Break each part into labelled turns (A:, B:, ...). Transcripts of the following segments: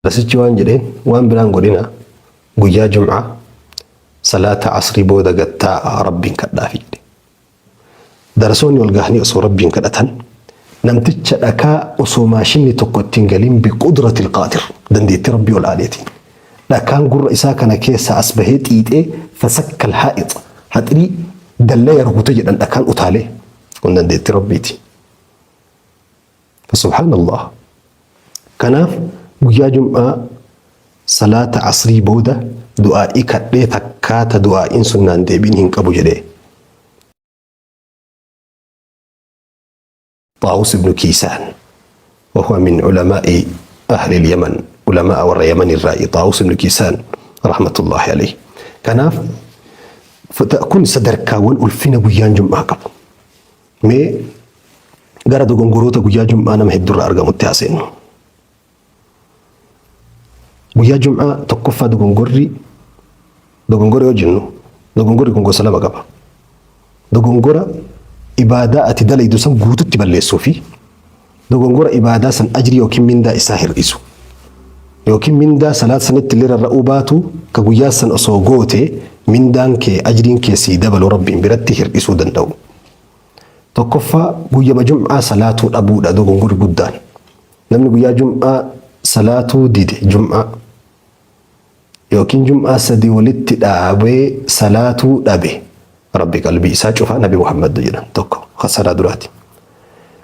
A: Darasichi waan jedheen, waan biraan godhina, guyyaa jum'aa salaata asrii booda gad taa'aa Rabbiin kadhaafi jedhe. Darasoonni ol gahanii osoo Rabbiin kadhatan, namticha dhakaa osoo maashinni tokko itti hin galin, biqudratil qaadir, dandeettii Rabbii ol aaneetiin dhakaan gurra isaa kana keessaa as bahee xiixee, fasakkal haa'ix, haxirii dallaya rukute jedhan, dhakaan utaalee. Kun dandeettii Rabbiiti. Subhaanallah. Kanaaf guyyaa jum'aa salaata asrii booda du'aa'ii kadhee takkaata du'aa'iin sunnaan deebiin hin qabu jedhee. Xaawus ibnu Kiisaan, وهو من علماء أهل اليمن، علماء warra Yaman irraa Xaawus ibnu Kiisaan rahmatullahi alayhi. Kanaaf kun sadarkaawwan ulfina guyyaan jum'aa qabu. Mee gara dogongoroota guyyaa jum'aa nama hedduurraa argamutti haaseennu. Guyyaa jum'aa tokkoffaa, dogongorri, dogongora yoo jennu, dogongorri kun gosa lama qaba. Dogongora ibaadaa ati dalaydu san guututti balleessuu fi dogongora ibaadaa san ajrii yookiin mindaa isaa hir'isu. Yookiin mindaa salaat sanitti illee rarra'uu baatu, ka guyyaa san osoo goote mindaan kee, ajriin kee sii dabalu Rabbiin biratti hir'isuu danda'u. Tokkoffaa, guyyama jum'aa salaatuu dhabuudha dogongorri guddaan. Namni guyyaa jum'aa salaatuu dide, jum'aa yookiin jum'aa sadi walitti dhaabee salaatuu dhabe, Rabbi qalbii isaa cufa Nabi Muhammad jedhan, tokko kasaraa duraati.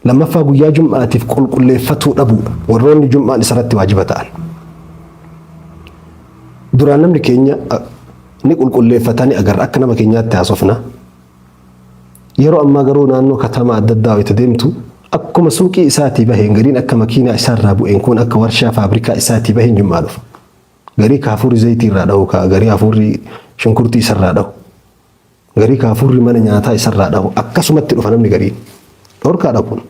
A: Lammaffaa, guyyaa jum'aatiif qulqulleeffatuu dhabuudha. Warroonni jum'aan isarratti waajiba ta'an. Duraan namni keenya ni qulqulleeffataa ni agarra, akka nama keenyaatti haasofna. Yeroo ammaa garuu naannoo katamaa adda addaa wayita deemtu, akkuma suuqii isaatii baheen, gariin akka makiinaa isaarraa bu'een, kun akka warshaa faabrikaa isaatii baheen jum'aa dhufa. Garii ka hafuurri zayitii irraa dhahu, ka garii hafuurri shunkurtii isarraa dhahu. Garii ka hafuurri mana nyaataa isarraa dhahu, akkasumatti dhufa namni gariin. Dhorkaadha kun.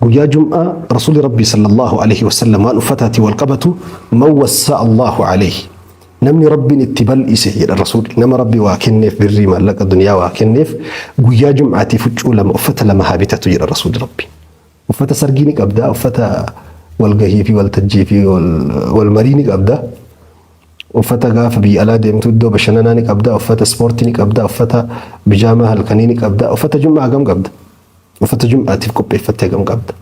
A: Guyyaa jum'aa Rasuulli Rabbii sallallahu alaihi wasallam waan uffataatiin wal qabatu, man wassa'a Allahu alaihi, namni Rabbiin itti bal'ise jedha Rasuulli, nama Rabbi waa kenneef, birrii maallaqa duniyaa waa kenneef, guyyaa jum'aatiif huccuu lama, uffata lama haa bitatu jedha Rasuulli Rabbi. Uffata sargii ni qabda, uffata walgahii fi waltajjii fi walmarii ni qabda. Uffata gaafa biyya alaa deemtu iddoo bashannanaa ni qabda, uffata ispoortii ni qabda, uffata bijaamaa halkanii ni qabda, uffata jum'aa hagam qabda? Uffata jum'aatiif qopheeffattee hagam qabda?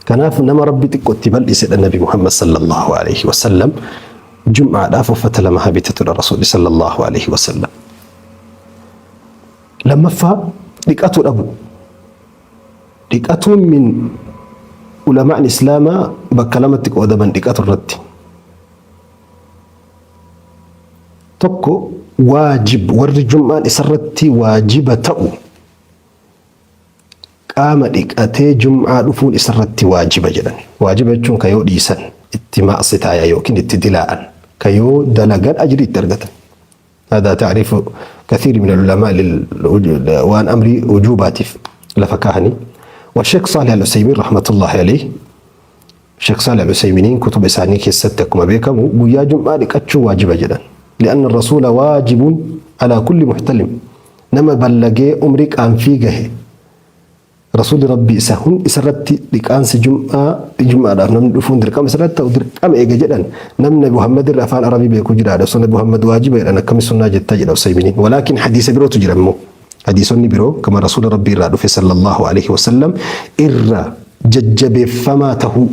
A: Kanaaf nama Rabbi xiqqootti bal'isedha Nabi Muhammad sallallahu alaihi wasallam, jum'aadhaaf uffata lama haa bitatudha Rasuulli sallallahu alaihi wasallam. Lammaffaa, dhiqatuu dhabu. Dhiqatuun min ulamaan Islaamaa bakka lamatti qoodaman dhiqatu irratti. Tokko, waajib, warri jum'aan isarratti waajiba ta'u qaama dhiqatee jum'aa dhufuun isarratti waajiba jedhan. Waajiba jechuun ka yoo dhiisan itti maasitaaya yookiin itti dilaa'an, ka yoo dalagan ajrii itti argatan. هذا تعريف كثير من العلماء وان أمري وجوباتف لفكاهني. والشيخ صالح العثيمين رحمة الله عليه، Sheekh Saalih Al-Usaymiiniin kutuba isaanii keessatti akkuma beekamu guyyaa jum'aa dhiqachuu waajiba jedhan. Li'anna rasuula waajibun alaa kulli muhtalim. Nama ballagee umrii qaanfii gahe, Rasuulli Rabbii isa hun isarratti dhiqaansi jum'aa, jum'aadhaaf namni dhufuun dirqama isarratti ta'u, dirqama eega jedhan, namni Nabi Muhammad irra afaan Arabii beeku jiraadha. Osoo Nabi Muhammad waajiba jedhan akkami sunnaa jetta jedha Usaymiiniin. Walaakin hadiisa birootu jira immoo. Hadiisonni biroo kama Rasuula Rabbii irraa dhufe sallallahu alaihi wasallam irra jajjabeeffamaa tahuu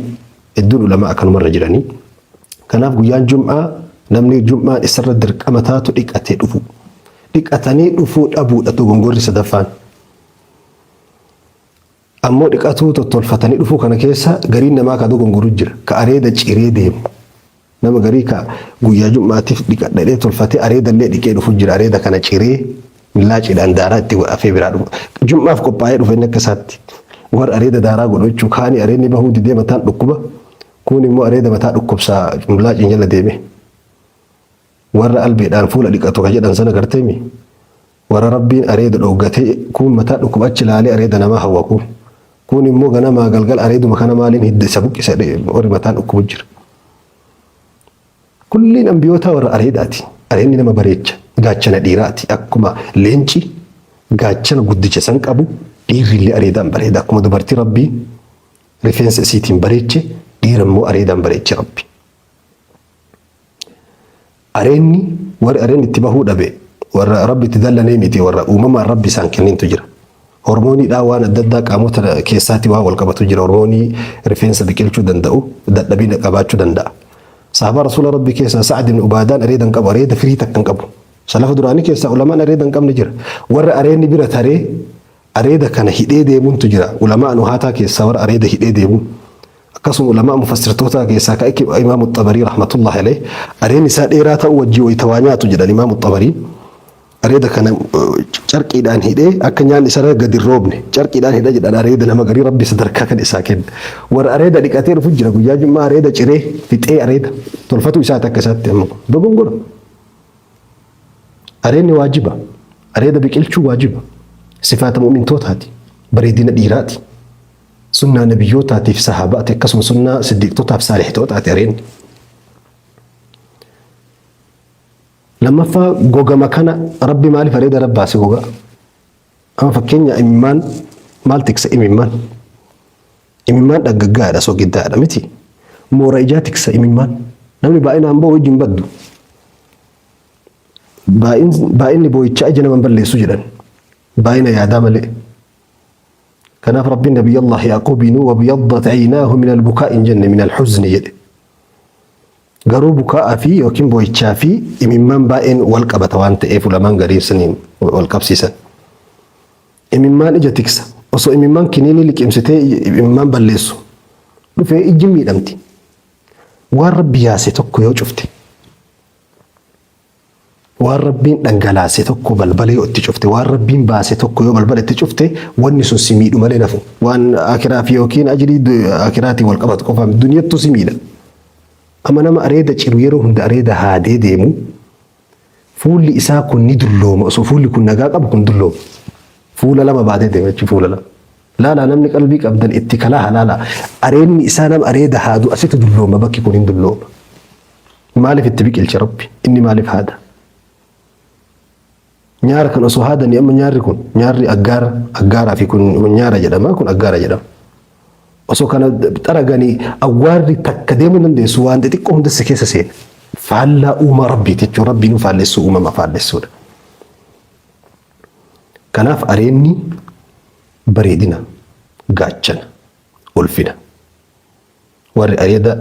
A: hedduun ulamaa akkanumarra jiranii. Kanaaf guyyaan jum'aa namni jum'aan isarra dirqama taatu dhiqatee dhufu. Dhiqatanii dhufuu dhabuudha dogongorri sadaffaan. Ammoo dhiqatuu tottolfatanii dhufuu kana keessa gariin namaa ka dogongoru jira. Ka areeda ciree deemu. Nama garii ka guyyaa jum'aatiif dhiqadhadhee tolfatee areedallee dhiqee dhufu jira. Areeda kana ciree millaaciidhaan daaraa itti godhafee biraa dhufu. Jum'aaf qophaa'ee dhufe inni akka isaatti. Warra areeda daaraa godhu jechuun kaanii areedni bahuu didee mataan dhukkuba. Kuun immoo areeda mataa dhukkubsaa millaaciin jala deeme. Warra albeedhaan fuula dhiqatu ka jedhan sana garteemi. Warra Rabbiin areeda dhooggatee, kuun mataa dhukkuba achi laalee areeda namaa hawwa kuun. Kuun immoo ganamaa galgal areeduma kana maaliin hidda isa buqqisa warri mataan dhukkubu jira. Kulliin ambiyootaa warra areedaati. Areedni nama bareecha. Gaachana dhiiraati. Akkuma leenci gaachana guddicha san qabu, dhiirri illee areedaan bareeda. Akkuma dubartii Rabbiin Rifeensa isiitiin bareeche, dhiira immoo areedaan bareeche Rabbi. Areenni warri areen itti bahuu dhabe warra Rabbi itti dallanee miti, warra uumamaan Rabbi isaan kennintu jira. Hormooniidhaa waan adda addaa qaamota keessaatti waan wal qabatu jira. Hormoonii rifeensa biqilchuu danda'u dadhabina qabaachuu danda'a. Sahabaa Rasuula Rabbi keessaa Sa'ad ibn Ubaadaan areeda hin qabu, areeda firii takka hin qabu. Salafa duraanii keessaa ulamaan areeda hin qabne jira. Warra areenni bira taree areeda kana hidhee deemuuntu jira. Ulamaa nuhaataa keessaa warra areeda hidhee deemu. Akkasuma ulamaa mufassirtootaa keessaa ka Imaamu Xabarii rahmatullahi alayh areen isaa dheeraa ta'uu wajjii wayita waa nyaatu jedhan Imaamu Xabarii. Areeda kana carqiidhaan hidhee akka nyaanni isarra gadi hin roobne carqiidhaan hidha jedhan. Areeda nama garii Rabbi sadarkaa kan isaa kenna. Warra areeda dhiqatee dhufu jira, guyyaa jummaa areeda ciree fixee areeda tolfatu isaati akka isaatti amma dogongora. Areenni waajiba. Areeda biqilchuu waajiba. Sifaata mu'mintootaati. Bareedina dhiiraati. Sunnaa nabiyyootaatiif sahaabaati, akkasuma sunnaa siddiiqtotaaf saalihitootaati areenni. Lammaffaa, gogama kana Rabbi maaliif areeda rabbaase gogaa? Amma fakkeenya imimmaan maal tiksa imimmaan? Imimmaan dhaggaggaadha, sogiddaadha miti. Moora ijaa tiksa imimmaan. Namni baay'inaan boo'u ijji hin baddu. Baay'inni boo'ichaa ija nama hin balleessu jedhan. Baay'ina yaadaa malee. Kanaaf Rabbiin Nabiyallah Yaaquubiinuu wabyaddat aynaahu min albukaa hin jenne, min alhuzni jedhe. Garuu bukaa'aa fi yookiin boo'ichaa fi imimmaan baay'een wal qabata waan ta'eef ulamaan gariin saniin wal qabsiisan. Imimmaan ija tiksa. Osoo imimmaan kiniinii liqimsitee imimmaan balleessu dhufee ijji miidhamti. Waan Rabbi yaase tokko yoo cufte, waan Rabbiin dhangalaase tokko balbala yoo itti cufte, waan Rabbiin baase tokko yoo balbala itti cufte, wanni sun si miidhu malee nafu. Waan akiraa fi yookiin ajrii akiraatiin wal qabatu qofaaf duniyattuu si miidha. Amma nama areeda ciru, yeroo hunda areeda haadee deemu, fuulli isaa kun ni dullooma. Osoo fuulli kun nagaa qabu kun dullooma. Fuula lama baatee deema jechuudha, fuula lama. Laalaa, namni qalbii qabdan itti kalaa halaala. Areenni isaa, nama areeda haadu asitti dullooma, bakki kun hin dullooma. Maaliif itti biqilche Rabbi? Inni maaliif haada? Nyaara kan osoo haadanii, amma nyaarri kun nyaarri aggaara, aggaaraa fi kun nyaara jedhama, kun aggaara jedhama. Osoo kana xaraganii awwaarri takka deemuu dandeessu, waan xixiqqoo hunda si keessa seena. Faallaa uumaa Rabbiiti jechuun Rabbiin faallessuu, uumama faallessuudha. Kanaaf areenni bareedina, gaachana, ulfina. Warri areeda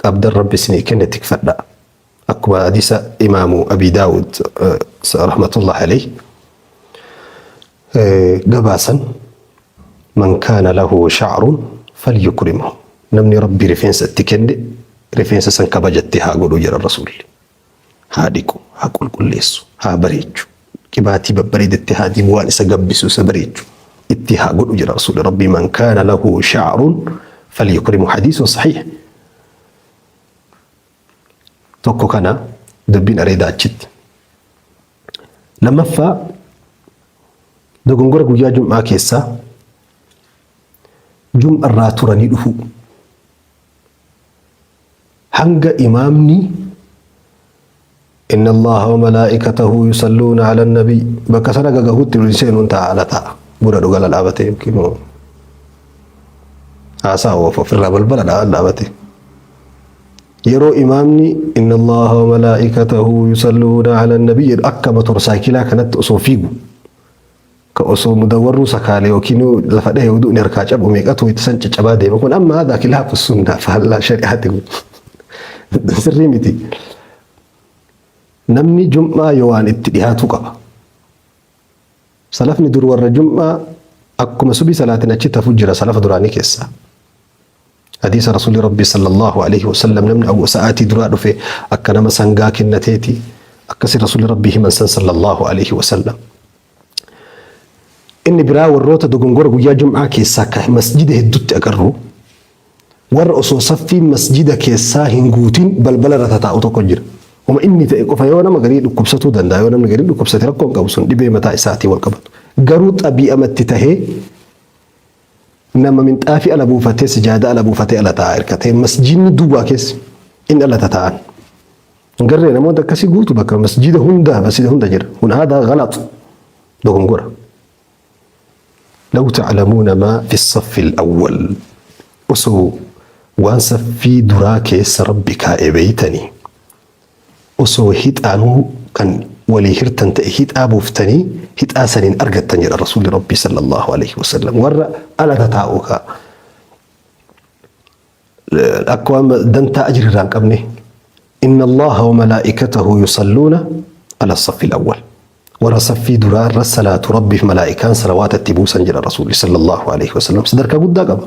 A: qabdan Rabbi isinii kenne tikfadhaa. Akkuma hadiisa Imaamu Abi Daawud rahmatullahi alayhi gabaasan, man kaana lahu sha'run falyukrimhu, namni Rabbi rifeensa itti kenne rifeensa san kabajatti haa godhu jedha Rasuulli. Haa dhiqu, haa qulqulleessu, haa bareechu, qibaatii babbareedetti haa dibu, waan isa gabbisu, isa bareechu itti haa godhu jedha Rasuulli Rabbi. Man kaana lahu sha'run falyukrimhu, hadiisun sahiih. Tokko kana dubbiin areeda achitti. Lammaffaa, dogongora guyyaa jum'aa keessaa jum'arraa turanii dhufuu. Hanga imaamni inna Allaha wa malaa'ikatahu yusalluuna ala nabii bakka sana gagahuutti hin seenuun ta'a, ala ta'a. Buna dhugala dhaabatee yookiin haasaa oofa ofirraa balbala dhaabatee. Yeroo imaamni inna Allaha wa malaa'ikatahu yusalluuna ala nabii jedhu akka motorsaayikilaa kanatti osoo fiigu, ka osoo mudawwarruu sakaale yookiin lafa dhahe wuduun harkaa cabu meeqatu itti san caccabaa deema. Kun amma haadha kilaafu sunnaa, faallaa shari'aati, kun sirrii miti. Namni jum'aa yoo waan itti dhiyaatu qaba. Salafni dur warra jum'aa akkuma subii salaatiin achitti hafu jira salafa duraanii keessaa. Hadiisa Rasuulli Rabbii sallallahu alaihi wasallam, namni sa'aatii duraa dhufe akka nama sangaa kennateeti, akkasi Rasuulli Rabbii himan san sallallahu alaihi wasallam. Inni biraa, warroota dogongora guyyaa jum'aa keessaa ka masjida hedduutti agarru, warra osoo saffiin masjida keessaa hin guutin balbala irra tataa'u tokko jira. Uma inni ta'e qofa yoo nama garii dhukkubsatuu danda'a, yoo namni garii dhukkubsate rakkoo hin qabu, sun dhibee mataa isaatii wal qabatu. Garuu xabii'amatti tahee nama minxaafii ala buufatee, sijaada ala buufatee, ala taa'a hirkatee, masjidni duwwaa keessa inni ala tataa'an. Garree namoota akkasii guutu bakka masjida hunda, masjida hunda jira. Kun aadaa galax, dogongora. Law ta'lamuuna maa fi saffi al-awwal. Osoo waan saffii duraa keessa Rabbi kaa'e beeytanii, osoo hixaanuu kan walii hirtan ta'e hixaa buuftanii hixaa saniin argattan jedha Rasuulli Rabbii sallallahu alaihi wasallam. Warra ala tataa'u ka akka waan dantaa ajri irraa hin qabne. Inna Allaha wa malaa'ikatahu yusalluuna ala saffi al-awwal. Warra saffii duraa irra salaatu Rabbiif malaa'ikaan salawaata itti buusan jedha Rasuulli sallallahu alaihi wasallam. Sadarkaa guddaa qaba.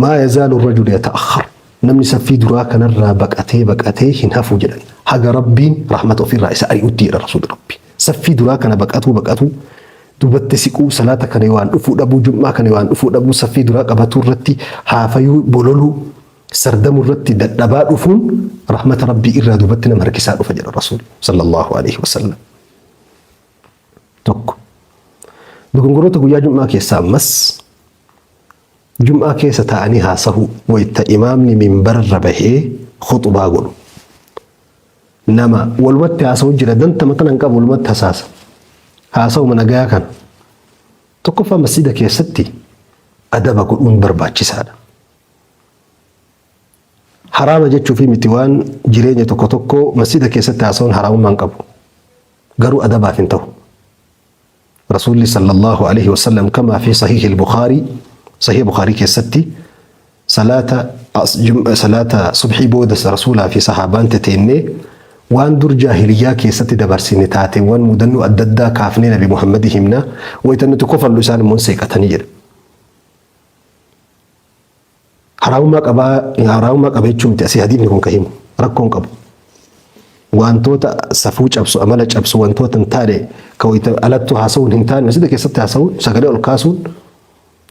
A: Maa yazaalu rajulu yata'akhkhar. Namni saffii duraa kanarraa baqatee baqatee hin hafu jedhan. Haga Rabbiin rahmata ofirraa isa ari'utti jedha Rasuulli Rabbi. Saffii duraa kana baqatuu baqatuu dubatti siquu, salaata kana waan dhufuu dhabuu, jum'aa kana waan dhufuu dhabuu, saffii duraa qabatuu irratti haafayuu, bololuu, sardamu irratti dadhabaa dhufuun rahmata Rabbii irraa dubatti nama harkisaa dhufa jedha Rasuul sallallahu alaihi wasallam. Tokko. Dogongoroota guyyaa jum'aa keessaa ammas jum'aa keessa taa'anii haasahuu wayta imaamni minbararra bahee khuxubaa godhu. Nama walumatti haasa'u jira, dantama tana hin qabu, walumatti hasaasa. Haasa'uma nagayaa kana. Tokkoffaa, masjida keessatti adaba godhuun barbaachisaadha. Haraama jechuufi miti, waan jireenya tokko tokko masjida keessatti haasa'uun haraamummaa hin qabu. Garuu adabaaf hin ta'u. Rasuulli sallallahu alaihi wasallam kamaa fi sahiih al-Bukhaarii, Sahih Bukhaarii keessatti, salaata subhii booda Rasuulaa fi sahaabaan teteennee waan dur jaahiliyyaa keessatti dabarsine, taateewwan mudannoo adda addaa kaafnee Nabi Muhammadi himna, wayita nuti kofallu isaan immoo seeqatanii jedha. Haraamummaa qabaa, haraamummaa qaba jechuun miti asii hadiifni kun ka himu, rakkoo hin qabu. Wantoota safuu cabsu, amala cabsu, wantoota hin taane ka wayita alattuu haasa'uun hin taane masjida keessatti haasa'uun, sagalee ol kaasuun,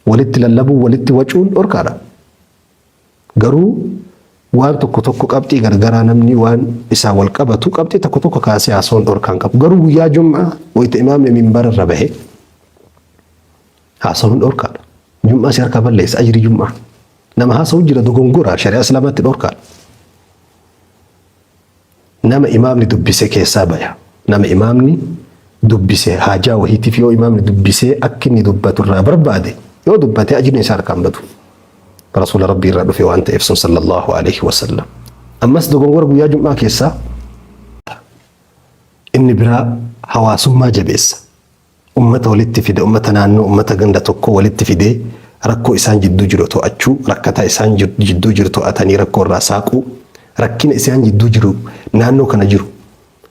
A: walitti lallabuu, walitti wacuun dhorkaadha. Garuu waan tokko tokko, qabxii gargaraa, namni waan isaa wal qabatu qabxii tokko tokko kaasee haasa'uun dhorkaa hin qabu. Garuu guyyaa jum'aa wayita imaamni minbara irra bahe haasa'uun dhorkaadha. Jum'aa si harkaa balleessa ajrii jum'aa. Nama haasa'u jira, dogongora, shari'aa islaamaatti dhorkaadha. Nama imaamni dubbise keessaa baya. Nama imaamni dubbise haajaa wahiitiif yoo imaamni dubbisee akka inni dubbatu irraa barbaade yoo dubbate ajriin isaa harkaan badu. Rasuula Rabbii irraa dhufe waan ta'eef sun sallallahu alaihi wasallam. Ammas dogongora guyyaa jum'aa keessaa inni biraa hawaasummaa jabeessa. Ummata walitti fida, ummata naannoo, ummata ganda tokkoo walitti fidee rakkoo isaan jidduu jiru to'achuu, rakkataa isaan jidduu jiru to'atanii rakkoo irraa saaquu, rakkina isaan jidduu jiru, naannoo kana jiru,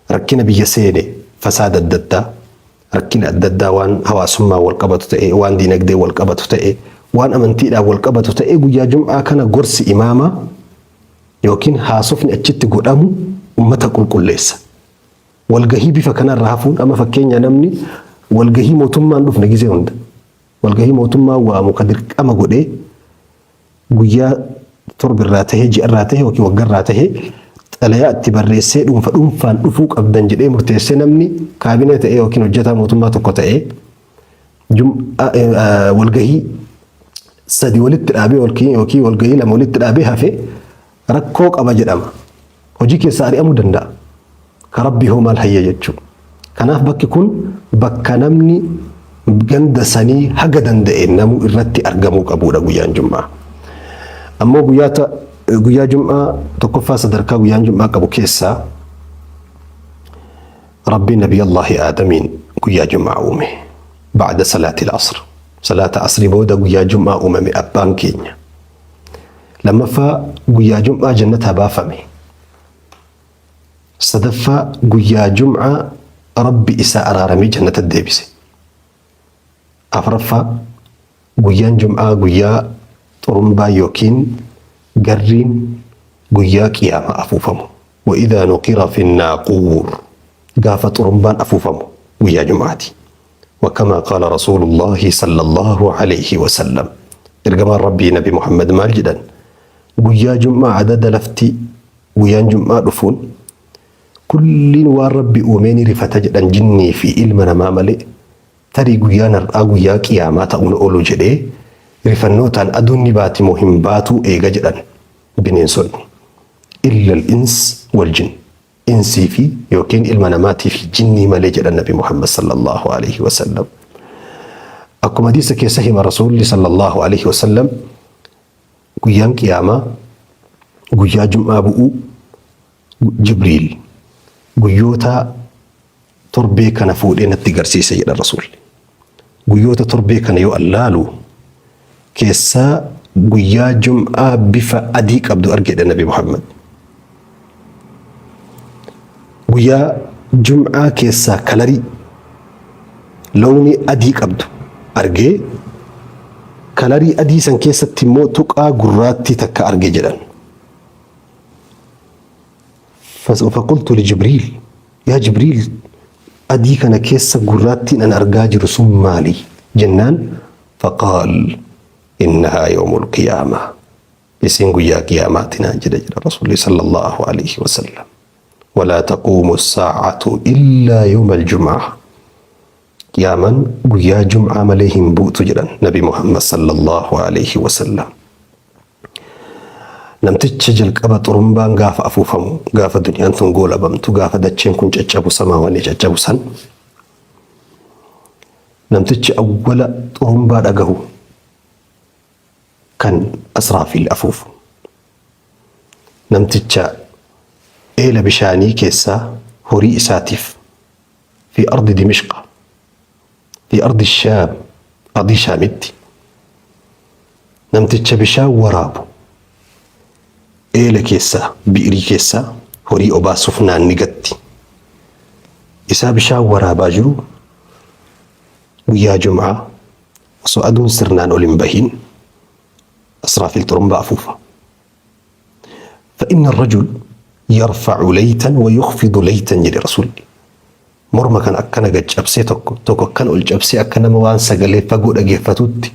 A: rakkina biyya seene, fasaada adda addaa, rakkina adda addaa, waan hawaasummaa wal qabatu ta'e, waan diinagdee wal qabatu ta'e, waan amantiidhaan wal qabatu ta'e, guyyaa jum'aa kana gorsi imaamaa yookiin haasofni achitti godhamu ummata qulqulleessa. Walgahii bifa kanarra hafuun, amma fakkeenya namni walgahii mootummaan dhufne gizee hunda walgahii mootummaan waamu ka dirqama godhee guyyaa torbirraa tahee, ji'arraa tahee yookiin waggarraa tahee xalayaa itti barreessee dhuunfa dhuunfaan dhufuu qabdan jedhee murteessee, namni kaabinee ta'ee yookiin hojjetaa mootummaa tokko ta'ee walgahii sadi walitti dhaabee yookiin walgahii lama walitti dhaabee hafe rakkoo qaba jedhama. Hojii keessaa ari'amuu danda'a. Ka Rabbii hoo maal hayya jechuudha. Kanaaf bakki kun bakka namni ganda sanii haga danda'e namuu irratti argamuu qabuudha guyyaan jum'aa. Ammoo guyyaa jum'aa tokkoffaa sadarkaa guyyaan jum'aa qabu keessaa Rabbiin Nabiyallaahi Aadamiin guyyaa jum'aa uume. Ba'da salaatil asr. Salaata asrii booda guyyaa jum'aa uumame abbaan keenya. Lammaffaa, guyyaa jum'aa jannataa baafame. Sadaffaa, guyyaa jum'aa Rabbi isaa araaramee jannata deebise. Afraffaa, guyyaan jum'aa guyyaa xurumbaa yookiin garriin guyyaa qiyaamaa afuufamu. Wa idhaa nuqira fi naaquur. Gaafa xurumbaan afuufamu guyyaa jum'aati. Wa kamaa qaala Rasuulullaahi sallallahu alayhi wa sallam. Ergamaan Rabbii Nabi Muhammad maal jedhan? Guyyaa jum'aa adada lafti guyyaan jum'aa dhufuun kulliin waan Rabbi uumee ni rifata jedhan, jinnii fi ilma namaa malee, tarii guyyaan har'aa guyyaa qiyaamaa ta'uun oolu jedhee rifannootaan aduun ni baati moo hin baatuu eega jedhan bineensonni. Illa al-ins wal jinn. Insii fi yookiin ilma namaatii fi jinnii malee jedhan Nabi Muhammad sallallahu alaihi wasallam. Akkuma hadiisa keessa hima Rasuulli sallallahu alaihi wasallam, guyyaan qiyaamaa guyyaa jum'aa bu'uu Jibriil guyyoota torbee kana fuudhee natti garsiise jedha Rasuulli. Guyyoota torbee kana yoo allaalu keessaa guyyaa jum'aa bifa adii qabdu argedha Nabi Muhammad. Guyyaa jum'aa keessaa kalarii lownii adii qabdu argee, kalarii adii san keessatti immoo tuqaa gurraattii takka arge jedhan. Faqultu li Jibriil, yaa Jibriil, adii kana keessa gurraattiin an argaa jiru sun maali jennaan, faqaal innahaa yawmul qiyaamaa, isiin guyyaa qiyaamaati naan jedhe jedha Rasuulli sallallahu alaihi wasallam. Walaa taquumu saa'atu illaa yawma aljum'aa, qiyaamaan guyyaa jum'aa malee hin buutu jedhan Nabi Muhammad sallallahu alaihi wasallam. Namticha jalqaba xurumbaan gaafa afuufamu, gaafa duniyaan tun goolabamtu, gaafa dacheen kun caccabu, samaawwan caccabu san, namtichi awwala xurumbaa dhagahu kan Asraafiil afuufu, namticha eela bishaanii keessaa horii isaatiif fi ardi Dimishqa, fi ardi Shaam, ardii Shaamitti namticha bishaan waraabu, eela keessaa, bi'irii keessaa horii obaasuuf naannigatti isaa bishaan waraabaa jiru, guyyaa jum'aa osoo aduun sirnaan ol hin bahin Asraafiil xurumbaa afuufa. فإن الرجل يرفع ليتا ويخفض ليتا jedhe Rasuulli. Morma kan akkana gad cabsee, tokko tokko akkana ol cabsee, akka nama waan sagalee fagoo dhageeffatutti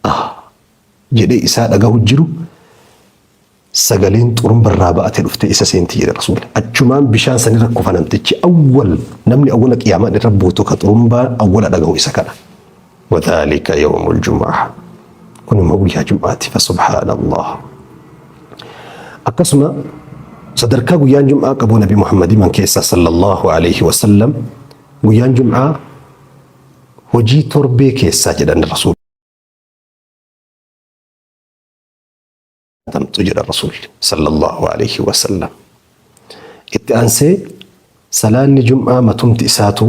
A: ah jedhee isaa dhagahu jiru, sagaleen xurumba irraa ba'ate dhufte isa seenti jedhe Rasuulli. Achumaan bishaan sanirra kufa namtichi awwal, namni awwala qiyaamaan irra buutu ka xurumbaa awwala dhagahu isa kana. وذلك يوم الجمعة, kun immoo guyyaa jum'aati. فسبحان الله. Akkasuma sadarkaa guyyaan jum'aa qabu Nabi Muhammad himan keessaa sallallahu alaihi wasallam, guyyaan jum'aa hojii torbee keessaa jedhan Rasuul tamtu jedha Rasuulli sallallahu alaihi wasallam. Itti aansee salaanni jum'aa matumti isaatu,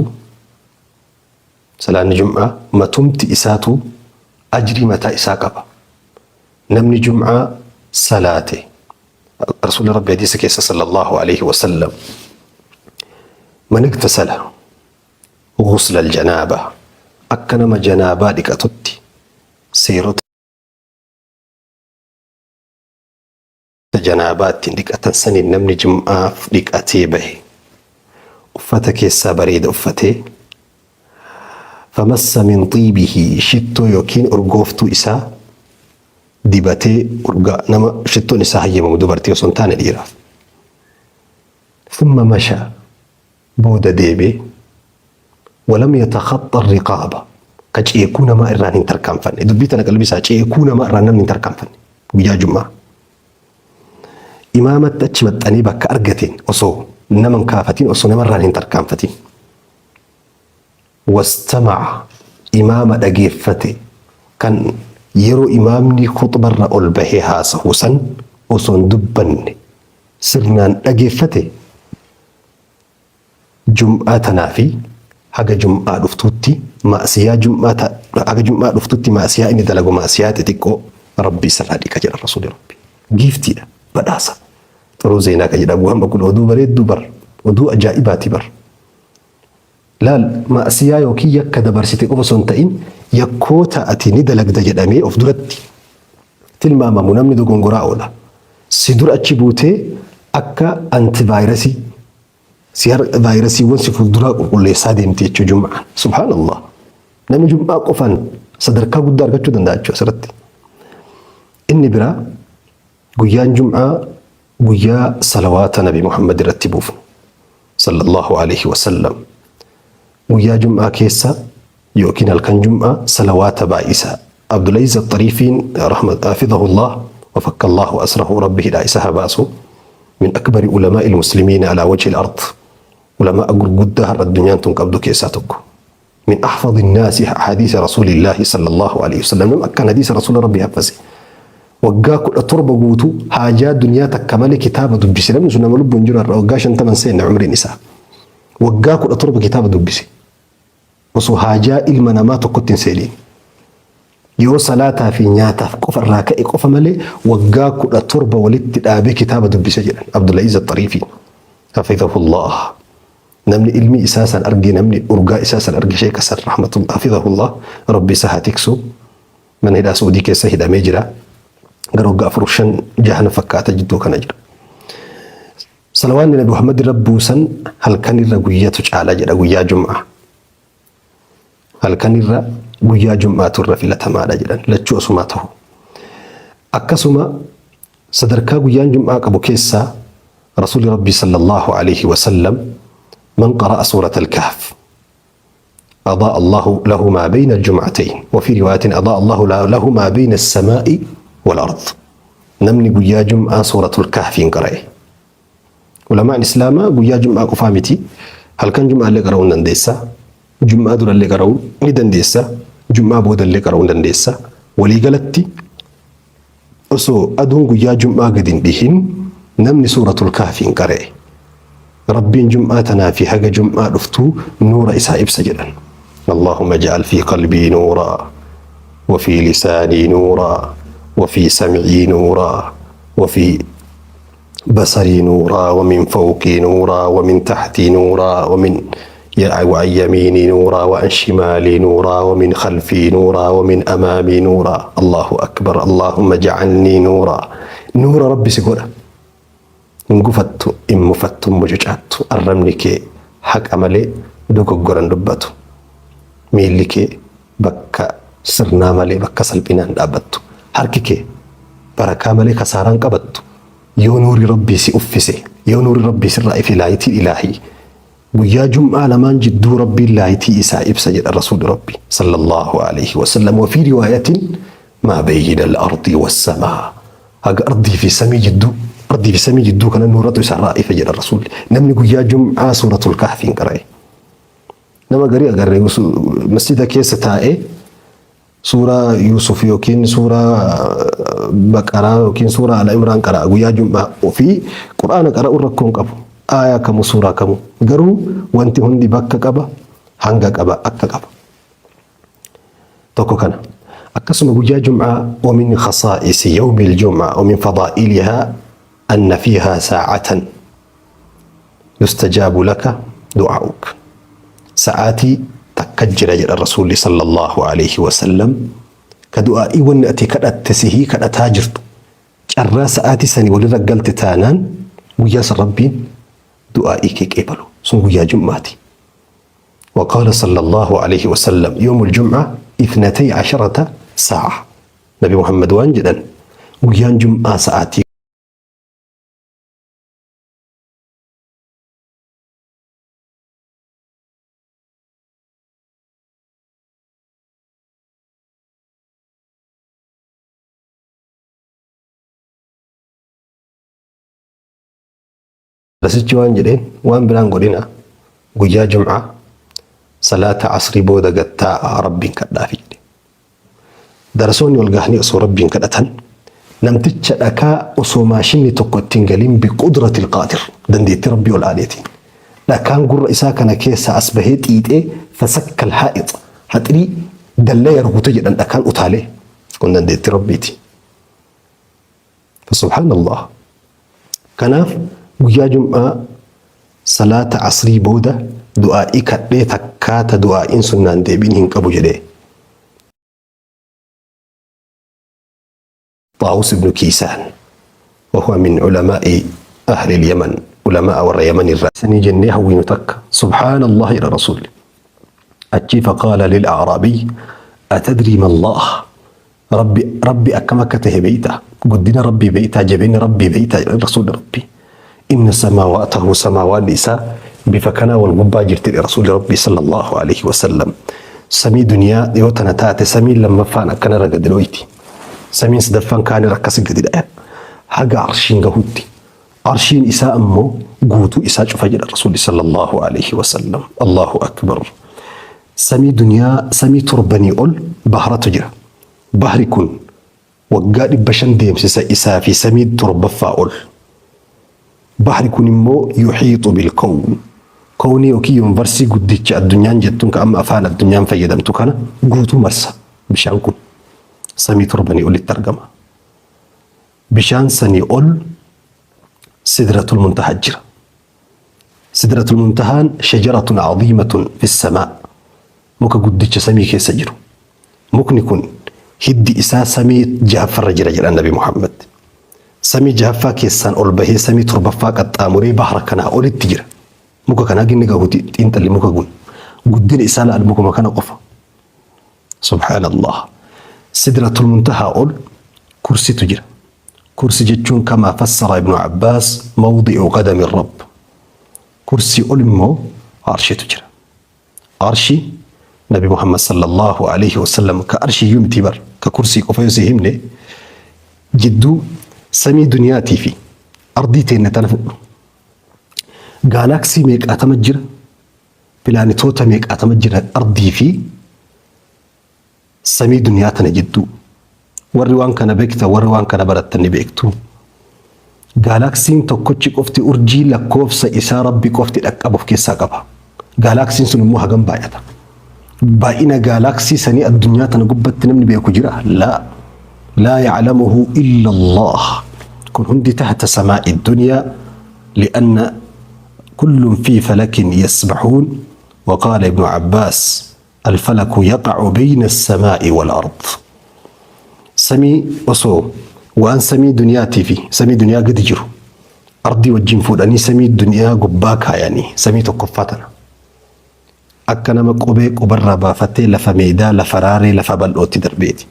A: salaanni jum'aa matumti isaatu ajrii mataa isaa qaba. Namni jum'aa salaate, Rasuulli Rabbi hadiisa keessa sallallahu alaihi wasallam, من اغتسل غسل الجنابة, akka nama janaabaa dhiqatutti seerota janaabaa ittiin dhiqatan saniin namni jum'aaf dhiqatee bahe, uffata keessaa bareeda uffatee, فمس من طيبه, shittoo yookiin urgooftuu isaa dibatee, urgaa nama shittoon isaa hayyamamu dubartii osoo hin taane dhiiraaf. ثم مشى, booda deebee, ولم يتخط الرقاب, ka ceekuu namaa irraan hin tarkaanfanne, dubbii tana qalbii isaa, ceekuu namaa irraan namni hin tarkaanfanne, guyyaa jum'aa imaamatti achi maxxanee bakka argateen osoo nama hin kaafatin, osoo namarraan hin tarkaanfatin, واستمع, imaama dhageeffate, kan yeroo imaamni khuxbarra ol bahee haasahu san osoo hin dubbanne sirnaan dhageeffate, jum'aa tanaa fi haga jum'aa dhuftutti ma'siyaa jum'aa, haga jum'aa dhuftutti ma'siyaa inni dalagu, ma'siyaa xixiqqoo Rabbi isarraa dhiqa jedha Rasuuli Rabbi. Giiftiidha, badhaasa. Xuruu zeenaa kan jedhamu hamma kun oduu bareedduu bar, oduu ajaa'ibaati bar. Laal, ma'siyaa yookiin yakka dabarsite qofa osoo hin ta'in, yakkoota ati ni dalagda jedhamee of duratti tilmaamamu, namni dogongoraa oola. Si dura achi buutee akka antivaayirasii si vaayirasiiwwan si fuulduraa qulqulleessaa deemte jechuu jum'aan. Subhaanallah. Namni jum'aa qofaan sadarkaa guddaa argachuu danda'a jechuudha asirratti. Inni biraa guyyaan jum'aa guyyaa salawaata Nabi Muhammad irratti buufnu sallallahu alaihi wasallam. Guyyaa jum'aa keessa yookiin halkan jum'aa salawaata baay'isaa. Abdulaziz Axxariifiin حفظه الله وفك الله أسره, Rabbi hidhaa isa haa baasu, من أكبر علماء المسلمين على وجه الأرض, ulamaa gurguddaa har'a addunyaan tun qabdu keessaa tokko. Min ahfadhi nnaasi hadiisa Rasuulillaahi sallallahu alaihi wasallam. Nama akkaan hadiisa Rasuula Rabbii haffase. Waggaa 17 guutuu haajaa duniyaa takka malee kitaaba dubbise. Namni sun nama lubbuun jiru har'a waggaa 50 seenne umriin isaa. Waggaa 17 kitaaba dubbise. Osoo haajaa ilma namaa tokkotti hin seeniin. Yoo salaataa fi nyaataaf qofa irraa ka'e qofa malee waggaa 17 walitti dhaabee kitaaba dubbise jedhan Abdulaziz Axxariifiin. Hafidhahullah. Namni ilmii isaa san arge namni urgaa isaa san arge sheeka san rahmatullah hafidhahullah rabbi isa haa tiksu. Mana hidhaa Suudii keessa hidhamee jira. Gara waggaa afur shan jahana fakkaata jidduu kana jira. Salawaanni Nabi Muhammad irra buusan halkan irra guyyatu caala jedha guyyaa Jum'aa. Halkan irra guyyaa Jum'aatu irra filatamaadha jedhan lachuu osumaa ta'u. Akkasuma sadarkaa guyyaan Jum'aa qabu keessaa Rasuulli Rabbii sallallahu alaihi wasallam man qara'a suurata al-kahf أضاء الله له ما بين الجمعتين وفي رواية أضاء الله له ما بين السماء والأرض. Namni guyyaa Jum'aa suuratul Kahfiin qara'e. Ulamaan Islaamaa guyyaa Jum'aa qofaa miti halkan Jum'aa illee qara'uu ni dandeessa. Jum'aa dura illee qara'uu ni dandeessa. Jum'aa booda illee qara'uu ni dandeessa. Waliigalatti osoo aduun guyyaa Jum'aa gadi hin dhihin namni suuratul Kahfiin qara'e. Rabbiin Jum'aa tanaa fi haga Jum'aa dhuftuu nuura isaa ibsa jedhan. Allahumma ja'al fi qalbii nuuraa wa fi lisaanii nuuraa wa fi sam'ii nuuraa wa fi basarii nuuraa wa min fawqii nuuraa wa min tahtii nuuraa wa min wa an yamiinii nuuraa wa an shimaalii nuuraa wa min khalfii nuuraa wa min amaamii nuuraa. Allahu akbar. Allahumma ja'alnii nuuraa. Nuura Rabbi si godha. Hin gufattu, hin mufattu, hin mucucaattu. Arrabni kee haqa malee dogoggora hin dubbatu. Miilli kee bakka sirnaa malee bakka salphinaa hin dhaabbattu. Harki kee barakaa malee kasaaraa hin qabattu. Yoo nuurri Rabbii si uffise, yoo nuurri Rabbii sirraa ife laayitiin ilaahii. Guyyaa Jum'aa lamaan jidduu Rabbiin laayitii isaa ibsa jedha Rasuulli Rabbii sallallahu alaihi wasallam. Wa fi riwaayatin maa beeyina al-ardii was-samaa. Haga ardii fi samii jidduu ardii fi samii jidduu kana nuuratu isarraa ife jedha Rasuulli. Namni guyyaa Jum'aa suuratul Kahfiin qara'e. Nama garii agarree masjida keessa taa'ee Suuraa Yuusuf yookiin suuraa Baqaraa yookiin suuraa Ala Imraan qara'a guyyaa Jum'aa ofii Qur'aana qara'uun rakkoo hin qabu. Aayaa kamuu suuraa kamuu. Garuu wanti hundi bakka qaba, hanga qaba, akka qaba. Tokko kana. Akkasuma guyyaa Jum'aa ومن خصائص يوم الجمعة ومن فضائلها أن فيها ساعة yustajaabu laka du'aa'uk. Sa'aatii takka jira jedha Rasuulli sallallahu alaihi wasallam ka du'aa'ii wanni ati kadhatte sihii kadhataa jirtu carraa sa'aatii sanii walirra galte taanaan guyyaa san Rabbiin du'aa'ii kee qeebalu sun guyyaa Jum'aati. وقال صلى الله عليه وسلم يوم الجمعة اثنتي عشرة ساعة نبي محمد waan jedhan guyyaan Jum'aa sa'aatii Rasichi waan jedheen waan biraan godhina guyyaa jum'aa salaata asrii booda gad taa'aa rabbiin kadhaafi jedhe. Darasoonni ol gahanii osoo Rabbiin kadhatan namticha dhakaa osoo maashinni tokko itti hin galin biqudratil qaadir dandeettii Rabbii ol aaneetiin dhakaan gurra isaa kana keessaa as bahee xiixee fasakkal haa'ix haxirii dallaya rukute jedhan dhakaan utaalee kun dandeettii Rabbiiti. Subhaanallah. Kanaaf guyyaa Jum'aa salaata asrii booda du'aa'ii kadhee takkaa ta du'aa'iin sun naan deebiin hin qabu jedhee. Xaawus ibnu Kiisaan wahuwa min ulamaa'i ahli al-Yaman ulamaa'a warra Yaman irraa. Sanii jennee hawwinu takka subhaanallah jedha Rasuulli. Achii faqaala lil a'raabiy atadrii mallaah Rabbi Rabbi akkam akka tahe beeytaa? Guddina Rabbii beeytaa? Jabeenya Rabbii beeytaa? Jedhan Rasuulli Rabbii. Inna samaawaatahu samaawaanni isaa bifa kanaa wal gubbaa jirti jedhe Rasuulli Rabbii sallallahu alaihi wasallam. Samii duniyaa yoo tana taate samiin lammaffaan akkanarra gadi dhooyti. Samiin sadaffaan kaanirra akkasi gadi dhaya. Haga arshiin gahutti. Arshiin isaa ammoo guutuu isaa cufa jedha Rasuulli sallallahu alaihi wasallam. Allahu akbar. Samii duniyaa samii torbanii ol bahratu jira. Bahri kun waggaa 500 deemsisa isaa fi samii torbaffaa ol. Bahri kun immoo yuhiixu bilkown. Kownii yookiin yunvarsii guddicha addunyaan jettuun ka amma afaan addunyaan fayyadamtu kana guutuu marsa bishaan kun. Samii torbanii olitti argama. Bishaan sanii ol sidratul muntaha jira. Sidratul muntahaan shajaratun aziimatun fis samaa. Muka guddicha samii keessa jiru. Mukni kun hiddi isaa samii jahaffarra jira jedhan Nabi Muhammad. Samii jahaffaa keessaan ol bahee samii torbaffaa qaxxaamuree bahra kanaa olitti jira. Muka kanaa ginni gahuti xiinxalli muka kun. Guddina isaa laal mukuma kana qofa. Subhaanallah. Sidratul muntahaa ol kursitu jira. Kursi jechuun kamaa fassara Ibnu Abbaas mawdi'u qadami Rabb. Kursii ol immoo arshitu jira. Arshi Nabi Muhammad sallallahu alaihi wasallam ka arshiyyuu miti bar ka kursii qofa yoo si himne jidduu samii duniyaatii fi ardii teenna tana fudhu. Gaalaaksii meeqaatama jira? Pilaanetoota meeqaatama jira ardii fi samii duniyaa tana jidduu? Warri waan kana beektan warri waan kana barattan ni beektu. Gaalaaksiin tokkochi qofti urjii lakkoofsa isaa Rabbi qofti dhaqqabu of keessaa qaba. Gaalaaksiin sun immoo hagam baay'ata. Baay'ina gaalaaksii sanii addunyaa tana gubbatti namni beeku jira? Laa. Laa ya'lamuhu illa Allah. Kun hundi tahta samaa'i dunyaa li'anna kullun fi falakin yasbahuun. وقال ابن عباس الفلك يقع بين السماء والأرض. Samii osoo waan samii duniyaatii fi samii duniyaa gadi jiru ardii wajjin fuudhanii samii duniyaa gubbaa kaayanii samii tokkoffaa tana. Akka nama qubee qubarraa baafatee lafa meedaa lafa raaree lafa bal'ootti darbeeti.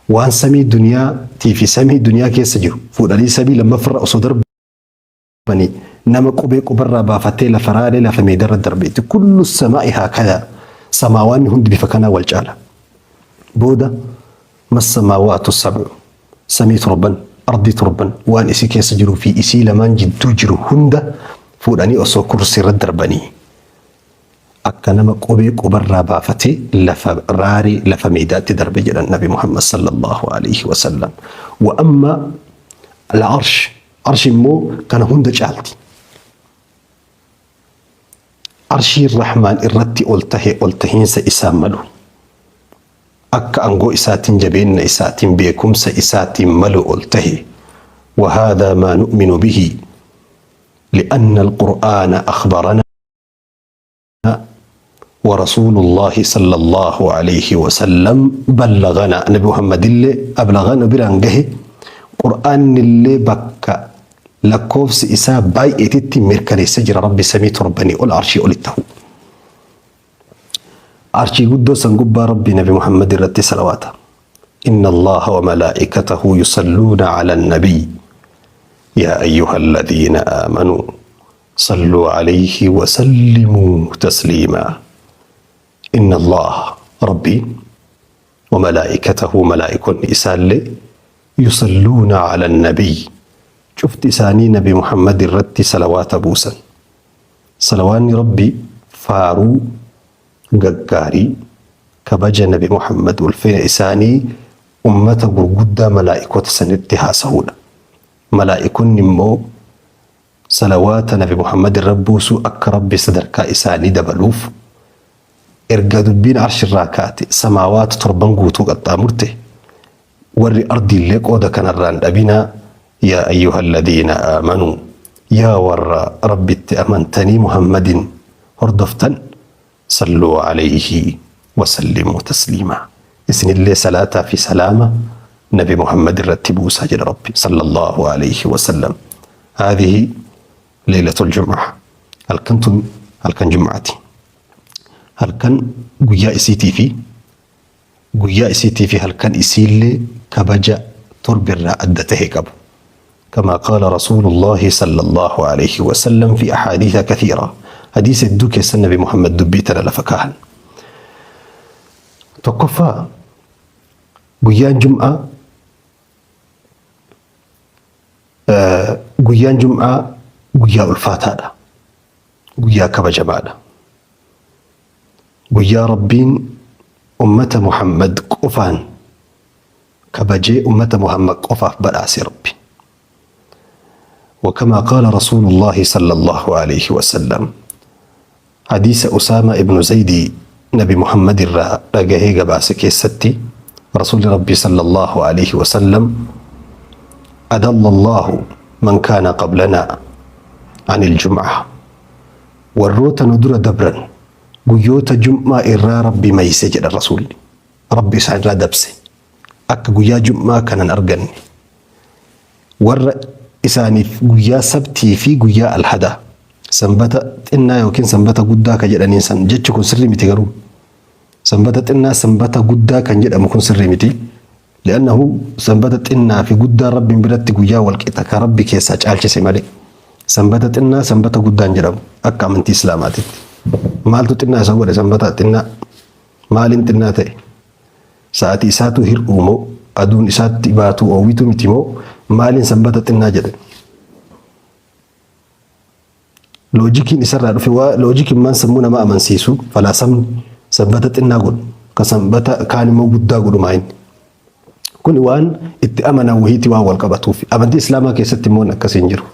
A: Waan samii duniyaatii fi samii duniyaa keessa jiru fuudhanii samii lammaffarra osoo darbanii nama qubee qubarraa baafatee lafa raaree lafa meedarra darbeeti. Kullu samaa'i haakadaa. Samaawaanni hundi bifa kanaa wal caala. Booda massamaawaatu sab'u. Samii torban, ardii torban, waan isii keessa jiruu fi isii lamaan jidduu jiru hunda fuudhanii osoo kursii irra darbanii akka nama qubee qubarraa baafatee lafa raaree lafa meedaatti darbe jedhan Nabi Muhammad sallallahu alaihi wasallam. Wa amma al-arsh, arshi immoo kana hunda caalti. Arshiin Rahmaan irratti ol tahe ol tahiinsa isaa malu. Akka angoo isaatiin jabeenna isaatiin beekumsa isaatiin malu ol tahe. وهذا ما نؤمن به لأن القرآن أخبرنا ورسول الله صلى الله عليه وسلم بلغنا. نبي محمد اللي أبلغنا برانجه قرآن اللي بك لكوفس إسا باي إتتي مركني سجر ربي سميت ربني أول عرشي أول التهو عرشي قدو سنقبا ربي نبي محمد رتي صلواته. إن الله وملائكته يصلون على النبي يا أيها الذين آمنوا صلوا عليه وسلموا تسليما. إن الله ربي وملائكته ملائك إسال يصلون على النبي. شفت إساني نبي محمد الرت صلوات بوسا صلوان ربي فارو ققاري كبج نبي محمد والفين إساني أمة غرغدة ملائكة سنتها سهولة. ملائكة نمو صلوات نبي محمد الربوسو أك ربي صدركا إساني دبلوف erga dubbiin arshirraa kaate samaawaata torban guutuu qaxxaamurte warri ardiillee qooda kanarraan dhabinaa yaa ayyuha alladhiina aamanuu yaa warra rabbitti amantanii Muhammadin hordoftan salluu alayhi wasallimuu tasliimaa isinillee salaataa fi salaama nabi Muhammad irratti buusaa jedha Rabbi sallallahu alayhi wasallam. هذه ليلة الجمعة halkan tun halkan jum'aati. Halkan guyyaa isiitii fi guyyaa isiitii fi halkan isiillee kabaja torbirraa adda tahe qabu. كما قال رسول الله صلى الله عليه وسلم في أحاديث كثيرة. حديث الدوك النبي محمد دبيتنا لفكاهن. tokkoffaa guyyaan jum'aa guyyaan jum'aa guyyaa ulfaataadha. Guyyaa kabajamaadha. Guyyaa Rabbiin ummata Muhammad qofaan kabajee ummata Muhammad qofaaf badhaase Rabbi. وكما قال رسول الله صلى الله عليه وسلم حديث أسامة ابن زيد نبي محمد irraa dhagahee gabaase keessatti رسول ربي صلى الله عليه وسلم أضل الله من كان قبلنا عن الجمعة warroota nu dura dabran guyyoota jum'aa irraa Rabbi mayse jedha Rasuulli. Rabbi isaan irraa dabse. Akka guyyaa jum'aa kanan arganne. Warra isaaniif guyyaa sabtii fi guyyaa alhadaa sanbata xinnaa yookiin sanbata guddaa ka jedhaniin san jechi kun sirrii miti garuu. Sanbata xinnaa sanbata guddaa kan jedhamu kun sirrii miti. Li'annahu sanbata xinnaa fi guddaa Rabbiin biratti guyyaa walqixa ka Rabbi keessaa caalchise malee. Sanbata xinnaa sanbata guddaan jedhamu akka amantii Islaamaatitti. Maaltu xinnaa isa godhe sanbata xinnaa? Maaliin xinnaa ta'e? Sa'aatii isaatu hir'uu moo aduun isaatti baatuu oowwitu miti moo maaliin sanbata xinnaa jedhe? Loojikiin isarraa dhufe waa loojikiin maan sammuu nama amansiisu falaasamni sanbata xinnaa godhu ka sanbata kaan immoo guddaa godhu maa inni. Kun waan itti amanan wahiitti waan wal qabatuuf. Amantii Islaamaa keessatti immoo akkasii hin jiru.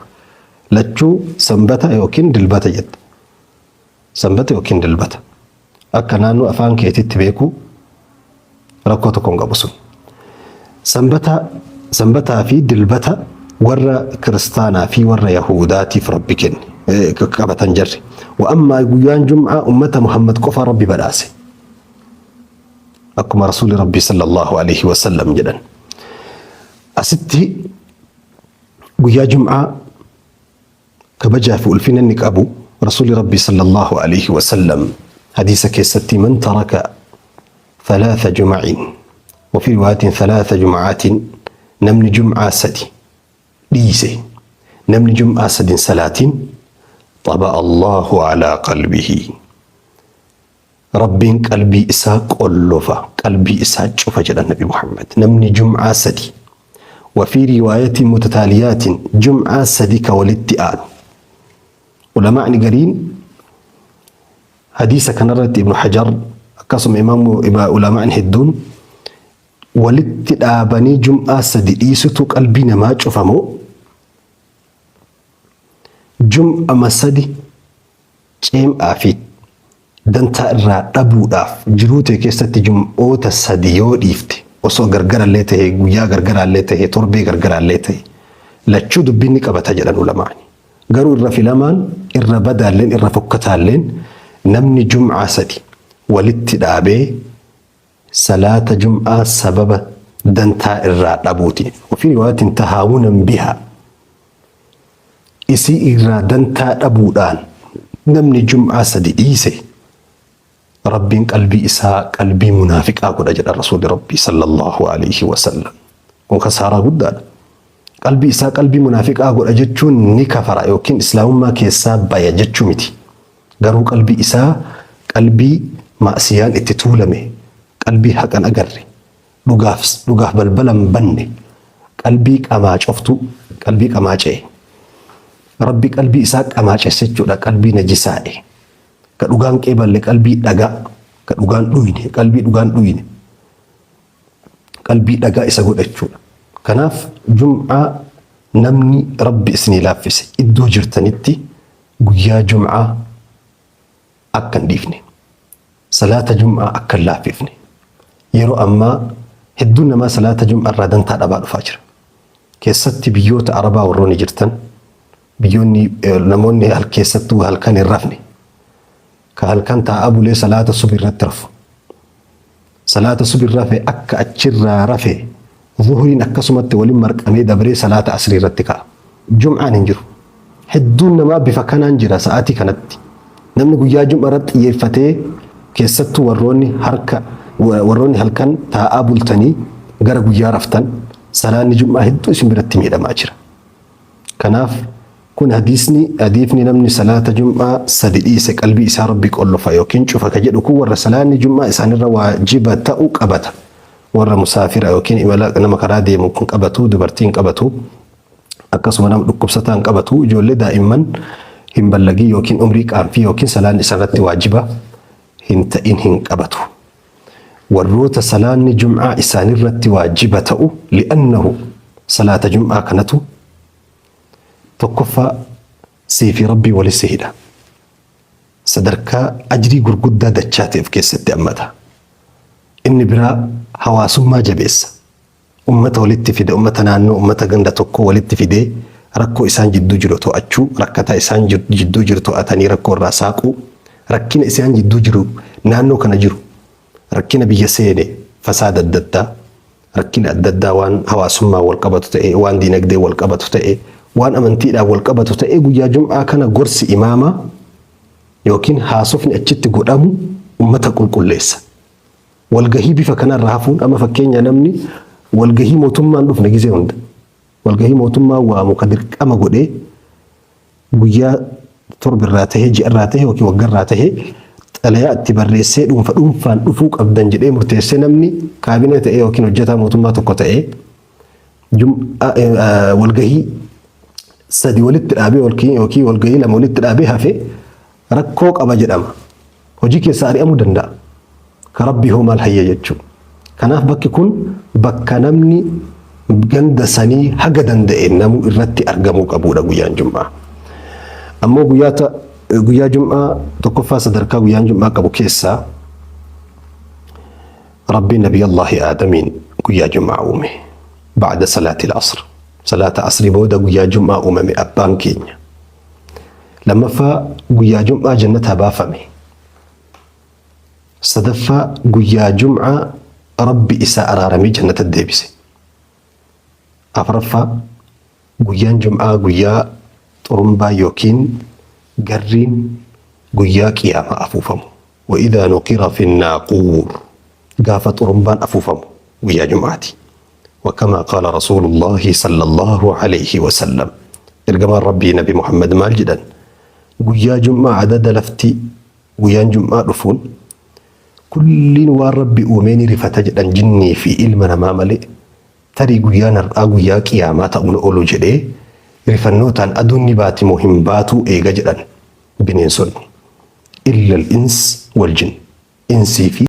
A: Lachuu sanbata yookiin dilbata jetta. Sanbata yookiin dilbata. Akka naannoo afaan keetitti beekuu rakkoo tokko hin qabu sun. Sanbata sanbataa fi dilbata warra kiristaanaa fi warra yahudaatiif Rabbi kenne qabatan jarri. Wa ammaa guyyaan jum'aa ummata Muhammad qofa Rabbi badhaase. Akkuma Rasuulli Rabbii sallallahu alaihi wasallam jedhan. Asitti guyyaa jum'aa kabajaa fi ulfina inni qabu Rasuulli Rabbii sallallahu alaihi wasallam hadiisa keessatti man taraka ثلاث جمع وفي رواية ثلاث جمعات namni jum'aa sadi dhiise namni jum'aa sadin salaatiin طبع الله على قلبه Rabbiin qalbii isaa qollofa qalbii isaa cufa jedhan Nabi Muhammad namni jum'aa sadi وفي رواية متتاليات jum'aa sadi ka walitti aanu ulamaa'ni gariin hadiisa kanarratti Ibnu Hajar akkasuma imaamu ulamaa'ni hedduun walitti dhaabanii jum'aa sadi dhiisutu qalbii namaa cufamoo jum'ama sadi ceem'aa fi dantaa irraa dhabuudhaaf jiruu tee keessatti jum'oota sadi yoo dhiifte osoo gargarallee ta'e guyyaa gargaraallee ta'e torbee gargaraallee ta'e lachuu dubbiin ni qabata jedhan ulamaani. Garuu irra filamaan irra badaalleen irra fokkataalleen namni jum'aa sadi walitti dhaabee salaata jum'aa sababa dantaa irraa dhabuutiin وفي رواية تهاونا بها isii irraa dantaa dhabuudhaan namni jum'aa sadi dhiise Rabbiin qalbii isaa qalbii munaafiqaa godha jedha Rasuulli Rabbii sallallahu alaihi wasallam. Kun kasaaraa guddaadha. Qalbii isaa qalbii munaafiqaa godha jechuun ni kafara yookiin islaamummaa keessaa baya jechuu miti. Garuu qalbii isaa qalbii ma'siyaan itti tuulame, qalbii haqan agarre, dhugaaf dhugaaf balbala hin banne, qalbii qamaacoftuu, qalbii qamaacee. Rabbi qalbii isaa qamaacesse jechuudha, qalbii najisaa'e. Ka dhugaan qeeballe qalbii dhagaa, ka dhugaan dhuyne, qalbii dhugaan dhuyne. Qalbii dhagaa isa godha jechuudha. Kanaaf jum'aa namni Rabbi isinii laaffise iddoo jirtanitti guyyaa jum'aa akka hin dhiifne. Salaata jum'aa akka hin laaffifne. Yeroo ammaa hedduun namaa salaata jum'aa irraa dantaa dhabaa dhufaa jira. Keessatti biyyoota Arabaa warroonni jirtan biyyoonni namoonni keessattuu halkan hin rafne ka halkan taa'aa bulee salaata subi irratti rafu. Salaata subi rafe akka achirraa rafe zuhriin akkasumatti waliin marqamee dabree salaata asrii irratti ka'a. Jum'aan hin jiru. Hedduun namaa bifa kanaan jira sa'aatii kanatti. Namni guyyaa jum'a irratti xiyyeeffatee keessattuu warroonni harka warroonni halkan taa'aa bultanii gara guyyaa raftan salaanni jum'aa hedduu isin biratti miidhamaa jira. Kanaaf kun hadiisni hadiifni namni salaata jum'aa sadi dhiise qalbii isaa Rabbi qollofa yookiin cufa ka jedhu kun warra salaanni jum'aa isaanirra waajiba ta'u qabata. Warra musaafira yookiin imala nama karaa deemu kun qabatu dubartiin qabatu akkasuma nama dhukkubsataa hin qabatu ijoollee daa'imman hin ballagii yookiin umrii qaanfii yookiin salaanni isarratti waajiba hin ta'in hin qabatu. Warroota salaanni jum'aa isaanirratti waajiba ta'u li'annahu salaata jum'aa kanatu tokkoffaa sii fi Rabbii wali si hidha. Sadarkaa ajrii gurguddaa dachaa ta'e of keessatti hammata. Inni biraa hawaasummaa jabeessa. Ummata walitti fida, ummata naannoo, ummata ganda tokkoo walitti fidee rakkoo isaan jidduu jiru to'achuu, rakkataa isaan jidduu jiru to'atanii rakkoo irraa saaquu, rakkina isaan jidduu jiru naannoo kana jiru, rakkina biyya seene, fasaada adda addaa, rakkina adda addaa waan hawaasummaan wal qabatu ta'e, waan diinagdeen wal qabatu ta'e, waan amantiidhaan wal qabatu ta'e guyyaa jum'aa kana gorsi imaamaa yookiin haasofni achitti godhamu ummata qulqulleessa. Walgahii bifa kanarra hafuun amma fakkeenya namni walgahii mootummaan dhufne gizee hunda walgahii mootummaan waamu ka dirqama godhee guyyaa torbirraa tahee ji'arraa tahee yookiin waggarraa tahee xalayaa itti barreessee dhuunfa dhuunfaan dhufuu qabdan jedhee murteessee namni kaabinee ta'ee yookiin hojjetaa mootummaa tokko ta'ee walgahii sadi walitti dhaabee yookiin walgahii lama walitti dhaabee hafe rakkoo qaba jedhama. Hojii keessaa ari'amuu danda'a. Ka Rabbii hoo maal hayya jechuudha. Kanaaf bakki kun bakka namni ganda sanii haga danda'e namuu irratti argamuu qabuudha guyyaan Jum'aa. Ammoo guyyaa Jum'aa tokkoffaa sadarkaa guyyaan Jum'aa qabu keessaa Rabbiin Nabiyallaahi Aadamiin guyyaa Jum'aa uume. Ba'da salaatil asr. Salaata asrii booda guyyaa Jum'aa uumame abbaan keenya. Lammaffaa guyyaa Jum'aa jannataa baafame. Sadaffaa guyyaa Jum'aa Rabbi isaa araaramee jannata deebise. Afraffaa guyyaan Jum'aa guyyaa xurumbaa yookiin garriin guyyaa qiyaamaa afuufamu. Wa idhaa nuqira fi naaquur gaafa xurumbaan afuufamu guyyaa Jum'aati. Wa kamaa qaala Rasuulullaahi sallallahu alayhi wa sallam. Ergamaan Rabbii Nabi Muhammad maal jedhan? Guyyaa Jum'aa adada lafti guyyaan Jum'aa dhufuun kulliin waan Rabbi uumee ni rifata jedhan jinnii fi ilma namaa malee tarii guyyaan har'aa guyyaa qiyaamaa ta'uun oolu jedhee rifannootaan aduun ni baati moo hin baatuu eega jedhan bineensonni. Illa al-ins wal jinn. Insii fi.